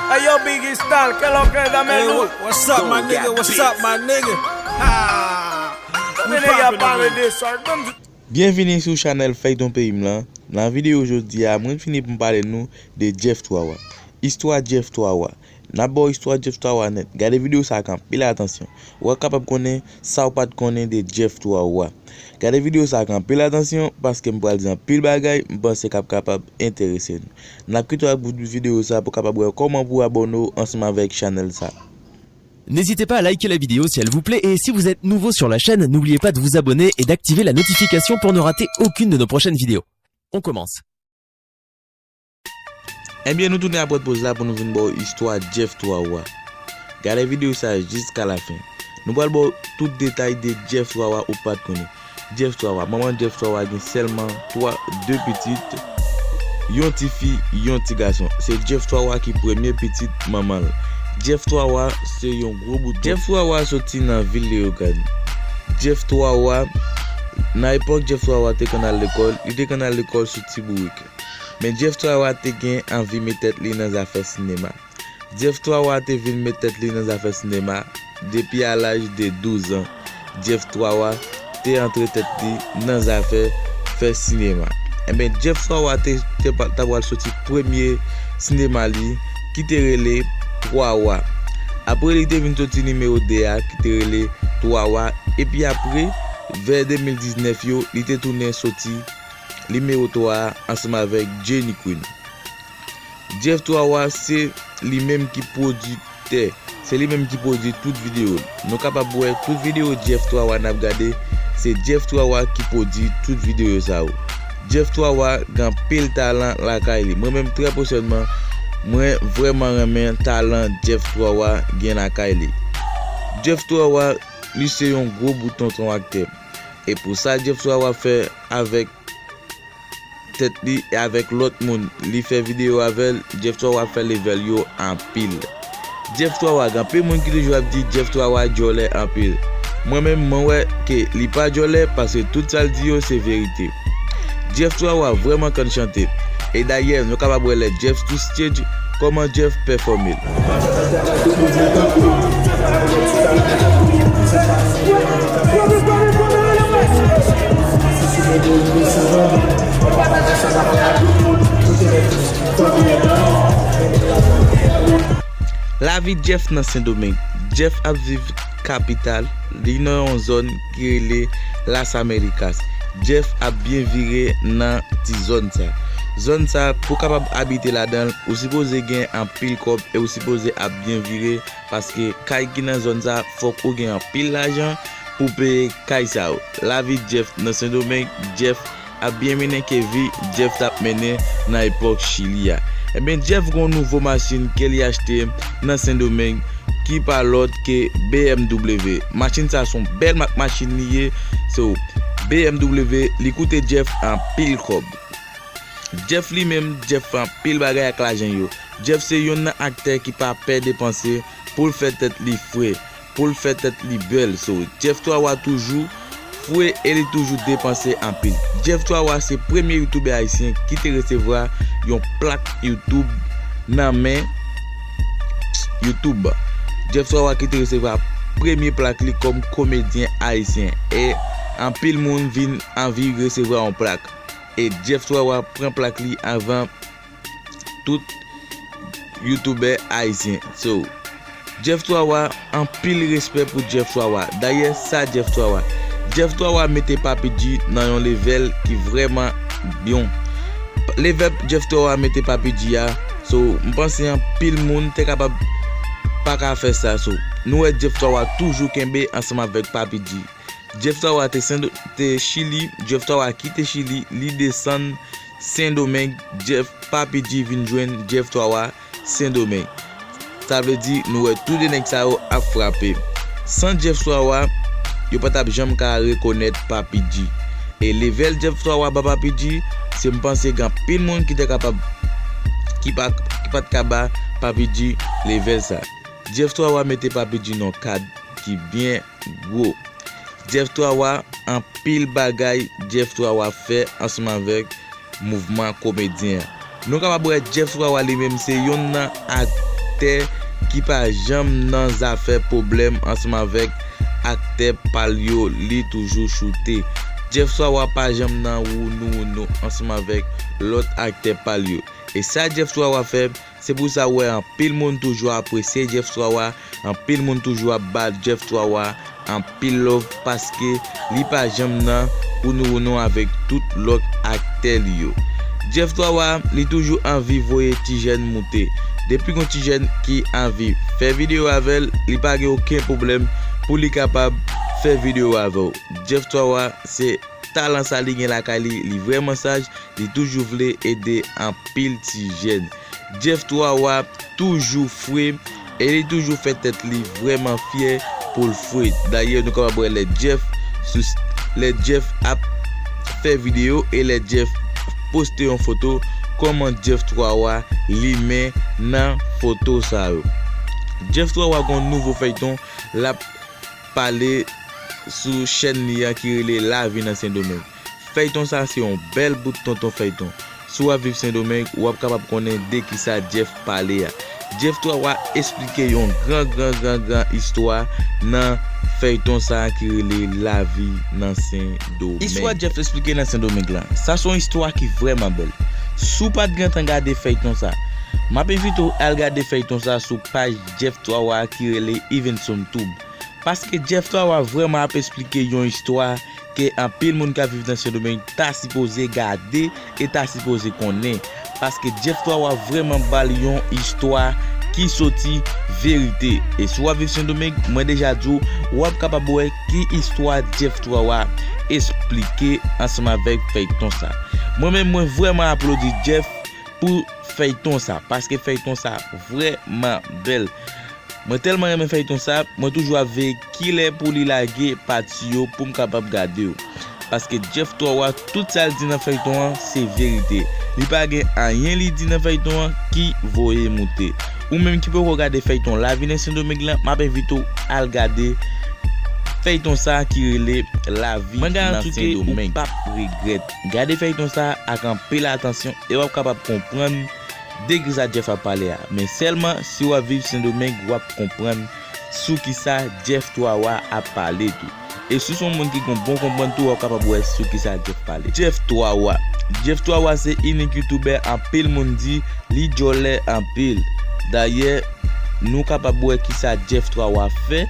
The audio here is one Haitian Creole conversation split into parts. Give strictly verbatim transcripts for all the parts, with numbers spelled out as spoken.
Hey, yo, Biggie Star, ¿qué es lo que? Dame luz. What's up, my nigga? What's up, my nigga? Ha! Dame nigga, pare de sol. Byenvini sou chanèl Feyton Peyi m lan. Nan videyo jodi a, mwen vini pou m pale nou de Jeff Twawa. Istwa Jeff Twawa. N ap ba w istwa Jeff Twawa nèt. Gade videyo sa ak anpil atansyon. W a kapab konnen sa w pa t konnen de Jeff Twawa. Gade videyo sa ak anpil atansyon, paske m pral di anpil bagay m panse k ap kapab enterese nou. N ap kite w ak bout videyo sa pou w kapab wè kòman pou w abòne w ansanm avèk chanèl sa. N'hésitez pas à liker la vidéo si elle vous plaît et si vous êtes nouveau sur la chaîne, n'oubliez pas de vous abonner et d'activer la notification pour ne rater aucune de nos prochaines vidéos. On commence. Ebyen, nou tounen apre poz la pou nou vin ba w istwa Jeff Twawa. Gade videyo sa a jiska lafen. Nou pral ba w tout detay de Jeff Twawa ou pa t konnen. Jeff Twawa, manman Jeff Twawa gen sèlman twa, de pitit, yon tifi, yon ti gason. Se Jeff Twawa ki premye pitit manman l. Jeff Twawa se yon gwo bout. Jeff Twawa soti nan vil Leyogàn. Jeff Twawa, nan epòk Jeff Twawa te konn al lekòl, li te konn al lekòl sou ti bourik. Men Jeff Twawa te gen anvi met tèt li nan zafè sinema. Jeff Twawa te vin met tèt li nan zafè sinema depi a laj de douz an. Jeff Twawa te antre tèt li nan zafè fè sinema. Enben, Jeff Twawa te, te pa- ta pral soti premye sinema li ki te rele Twawa. Apre li te vin soti nimewo de a ki te rele Twawa. Epi apre, vè de mil diznèf yo, li te tounen soti nimewo twa a ansanm avèk Jenny Queen. Jeff Twawa se li menm ki pwodiktè, se li menm ki pwodui tout videyo l. Nou kapab wè tout videyo Jeff Twawa n ap gade, se Jeff Twawa ki pwodui tout videyo sa yo. Jeff Twawa gen anpil talan lakay li. Mwen menm, trè pèsonèlman, mwen vrèman renmen talan Jeff Twawa gen lakay li. Jeff Twawa, li se yon gwo bout tonton aktè. E pou sa Jeff Twawa fè avèk tèt li e avèk lòt moun li fè videyo avè l, Jeff Twawa fè level yo anpil. Jeff Twawa, gen anpil moun ki toujou ap di Jeff Twawa djòlè anpil. Mwen menm, mwen wè ke li pa djòlè paske tout sa l di yo se verite. Jeff Twawa vrèman konn chante. E dayè, nou kapab wè lè Jeff sou stage, kòman Jeff pèfòme l. Lavi Jeff nan Sendomeng. Jeff ap viv kapital, li nan yon zòn ki rele Las Americas. Jeff ap byen vire nan ti zòn sa. Zòn sa, pou w kapab abite ladan l, ou sipoze gen anpil kòb e ou sipoze ap byen vire, paske kay ki nan zòn sa, fòk ou gen anpil lajan pou w peye kay sa yo. Lavi Jeff nan Sendomeng, Jeff ap byen mennen ke vi Jeff t ap mennen nan epòk Chili a. Ebyen, Jeff gen yon nouvo machin ke li achte nan Sendomeng ki pa lòt ke B M W. Machin sa se yon bèl mak machin li ye. So, B M W, li koute Jeff anpil kòb. Jeff li menm, Jeff fè anpil bagay ak lajan yo. Jeff se youn nan aktè ki pa pè depanse pou l fè tèt li fre, pou l fè tèt li bèl. So, Jeff Twawa toujou fre e li toujou depanse anpil. Jeff Twawa se premye youtubè ayisyen ki te resevwa yon plak YouTube nan men YouTube. Jeff Twawa ki te resevwa premye plak li kòm komedyen ayisyen. E anpil moun vin anvi resevwa yon plak. E Jeff Twawa pran plak li anvan tout youtubè ayisyen. So, Jeff Twawa, anpil respè pou Jeff Twawa. Dayè, sa Jeff Twawa. Jeff Twawa mete Papi G nan yon level ki vrèman bon. Level Jeff Twawa mete Papi G a, so, m panse anpil moun te kapab pa ka fè sa. So, nou wè Jeff Twawa toujou kenbe ansanm avèk Papi G. Jeff Twawa te Sen-, te Chili, Jeff Twawa kite Chili, li desann Sendomeng, Jeff, Papi G vin jwenn Jeff Twawa Sendomeng. Sa vle di, nou wè tou de nèg sa yo ap frape. San Jeff Twawa, yo pa t ap janm ka rekonèt Papi G. E level Jeff Twawa ba Papi G, se m panse gen anpil moun ki te kapab, ki pa, ki pa t ka ba Papi G level sa. Jeff Twawa mete Papi G nan yon kad ki byen gwo. Jeff Twawa, anpil bagay Jeff Twawa fè ansanm avèk mouvman komedyen an. Nou kapab wè Jeff Twawa li menm se youn nan ak-, aktè ki pa janm nan zafè pwoblèm ansanm avèk aktè pa l yo, li toujou choute. Jeff Twawa pa janm nan wounou wounou ansanm avèk lòt aktè pa l yo. E sa Jeff Twawa fè, se pou sa w wè anpil moun toujou apresye Jeff Twawa, anpil moun toujou ap ba Jeff Twawa anpil love paske li pa janm nan wounou wounou avèk tout lòt aktè li yo. Jeff Twawa, li toujou anvi voye ti jèn moute. Depi gon ti jèn ki anvi fè videyo avè l, li pa gen okenn pwoblèm pou li kapab fè videyo avè w. Jeff Twawa, se talan sa li gen lakay li, li vrèman saj, li toujou vle ede anpil ti jèn. Jeff Twawa toujou fre e li toujou fè tèt li vrèman fyè pou l fre. Dayè, nou kapab wè lè Jeff sou, lè Jeff ap fè videyo e lè Jeff poste yon foto, kòman Jeff Twawa limen nan foto sa yo. Jeff Twawa gon nouvo fèyton l ap pale sou chèn li an ki rele Lavi nan Sendomeng. Fèyton sa se yon bèl bout tonton fèyton. Si w ap viv Sendomeng, w ap kapab konnen de kisa Jeff pale a. Jeff Twawa esplike yon gran, gran, gran, gran istwa nan fèyton sa ki rele Lavi nan Sendomeng. Istwa Jeff esplike nan Sendomeng lan, sa se yon istwa ki vrèman bèl. Si w pa t gentan gade fèyton sa, m ap envite w al gade fèyton sa sou paj Jeff Twawa ki rele Evenson Tube. Paske Jeff Twawa vrèman ap esplike yon istwa ke anpil moun k ap viv nan Sendomeng ta sipoze gade e ta sipoze konnen. Paske Jeff Twawa vrèman ba l yon istwa ki soti verite. E si w ap viv Sendomeng, mwen deja di w, w ap kapab wè ki istwa Jeff Twawa esplike ansanm avèk fèyton sa. Mwen menm, mwen vrèman aplodi Jeff pou fèyton sa, paske fèyton sa vrèman bèl. Mwen tèlman renmen fèyton sa, mwen toujou ap veye kilè pou li lage pati yo pou m kapab gade yo. Paske Jeff Twawa, tout sa l di nan fèyton an, se verite. Li pa gen anyen li di nan fèyton an ki voye moute. Ou menm ki poko gade fèyton Lavi nan Sendomeng lan, m ap envite w al gade fèyton sa ki rele Lavi nan Sendomeng. Mwen garanti w ke ou p ap regrèt. Gade fèyton sa ak anpil atansyon e w ap kapab konprann de kisa Jeff ap pale a. Men sèlman si w ap viv Sendomeng, w ap konprann sou kisa Jeff Twawa ap pale tou. E si w se yon moun ki gen bon konprann tou, w ap kapab wè sou kisa Jeff pale. Jeff Twawa. Jeff Twawa se inik youtubè anpil moun di li djòlè anpil. Dayè, nou kapab wè kisa Jeff Twawa fè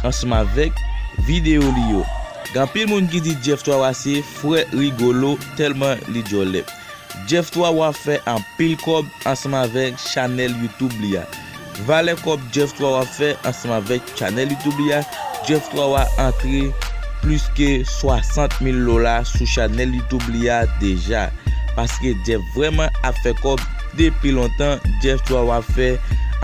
ansanm avèk videyo li yo. Gen anpil moun ki di Jeff Twawa se frè Rigolo tèlman li djòlè. Jeff Twawa fè anpil kòb ansanm avèk chanèl YouTube li a. Valè kòb Jeff Twawa fè ansanm avèk chanèl YouTube li a, Jeff Twawa antre plis ke swasant mil dola sou chanèl YouTube li a deja. Paske Jeff vrèman ap fè kòb depi lontan, Jeff Twawa fè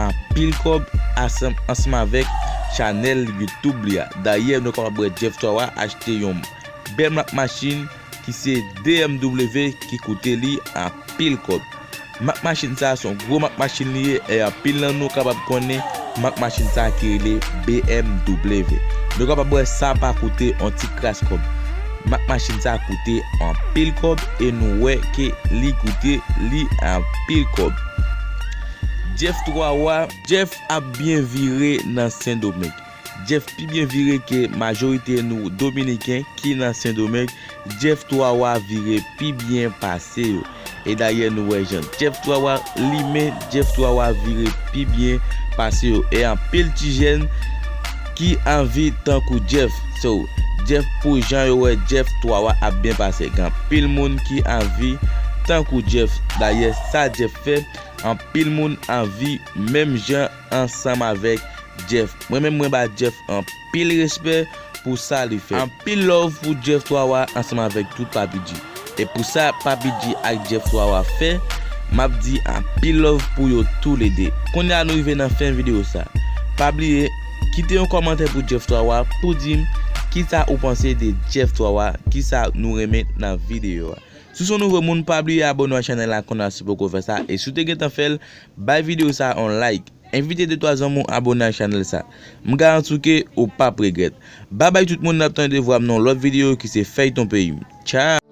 anpil kòb ansanm, ansanm avèk chanèl YouTube li a. Dayè, nou kapab wè Jeff Twawa achte yon bèl mak machin ki se B M W ki koute li anpil kòb. Mak machin sa a se yon gwo mak machin li ye, e anpil nan nou kapab konnen mak machin sa a ki rele B M W. Nou kapab wè sa pa koute yon ti kras kòb. Mak machin sa a koute anpil kòb e nou wè ke li koute li anpil kòb. Jeff Twawa, Jeff ap byen vire nan Sendomeng. Jeff pi byen vire ke majorite nou Dominiken ki nan Sendomeng. Jeff Twawa vire pi byen pase yo. E dayè nou wè jan Jeff Twawa limen, Jeff Twawa vire pi byen pase yo. E anpil ti jèn ki anvi tankou Jeff. So, Jeff, pou jan yo wè Jeff Twawa ap byen pase. Gen anpil moun ki anvi tankou Jeff. Dayè, sa Jeff fè, anpil moun anvi menm jan ansanm avèk Jeff. Mwen menm, mwen ba Jeff anpil respè pou sa li fè. Anpil love pou Jeff Twawa ansanm avèk tout Papi G. E pou sa Papi G ak Jeff Twawa fè, m ap di anpil love pou yo toulede. Kounye a nou rive nan fen videyo sa. Pa bliye, kite yon kòmantè pou Jeff Twawa pou di m kisa ou panse de Jeff Twawa, kisa nou renmen nan videyo a. Si w se yon nouvo moun, pa bliye abòne w ak chanèl la kounye a si w poko fè sa. E si w te gentan fè l, bay videyo sa a yon like. Envite de twa zanmi w abòne ak chanèl sa. M garanti w ke ou p ap regrèt. Babay tout moun, n ap tande vwa m nan yon lòt videyo ki se Fèyton Peyi m. Tchao!